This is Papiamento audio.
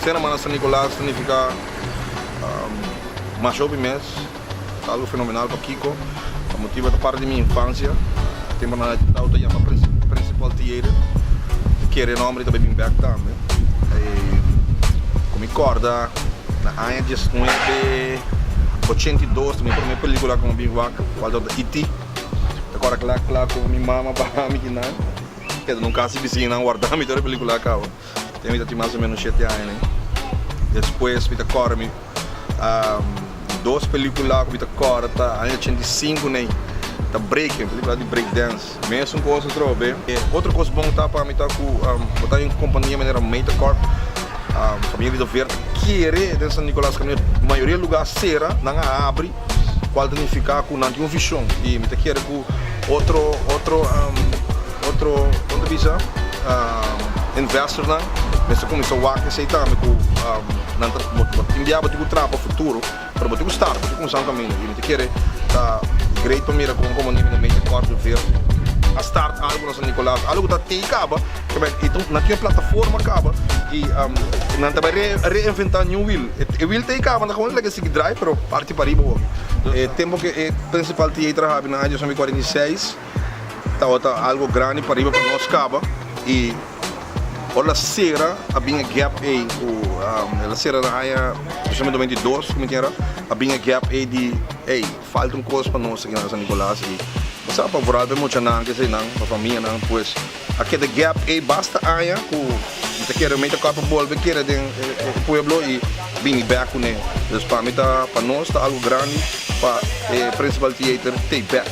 Cinema na San Nicolas ta nifica masha hopi mes, ta algo fenomenal pa Kiko, pa motibo ta parti di mi infancia, tempo nan ta yama Principal Theater, ta kere nomber y ta bay bin bek tambe, cu mi corda na aña 1982 ta mi prome pelicula cu mi bin wak, cual tabata ET, ta corda cla cla cu mi mama baha mi kinan, keda nun casi bisiñanan warda mi tur e pelicula a caba. Te mi ta tin mas o menos 7 aña ne. Despues mi ta kòrda mi dos pelikula ku mi ta kòrda ta aña 85 ne ta Breaking, pelikula di break dance. Mesun kos atrobe. E otro kos bon ta pa mi ta ku bo ta den un kompania manera Meta Corp, familia di Dover ta kere den San Nicolas kaminda mayoria lugar sera nan a habri kual ta nifiká ku nan tin un vishon i mi ta kere ku otro otro Otro kon ta bisa investornan mester kuminsá wak esei tambe ku nan ta bo tin bia bo tin ku traha pa futuro pero bo tin ku start bo tin ku kuminsá un kaminda i mi ta kere ta great pa mira kon komo niño medio kòrt di ver a start algu na San Nicolas algu ku ta tei kaba nan tin un plataforma kaba i nan ta bai reinventá new wheel e wheel tei kaba nan ta gewoon laga e sigui drai pero parti pariba hopi e tempu ku e principal theater a habi na aña 2046. Tabata algo grandi pariba pa nos caba y ora la cera a bin e gap ey cu el a cera na aña 2022 cu mi tin era a bin e gap ey di ey falta un cos pa nos aki na San Nicolas y bo sa pa vooral pa e muchanan ke eseynan pa famianan pues a keda gap ey basta aña cu mi ta kere mi ta caba pa bolbe kere den e pueblo y bini bek cune dus pa mi ta pa nos ta algo grandi pa e Principal Theater tey bek.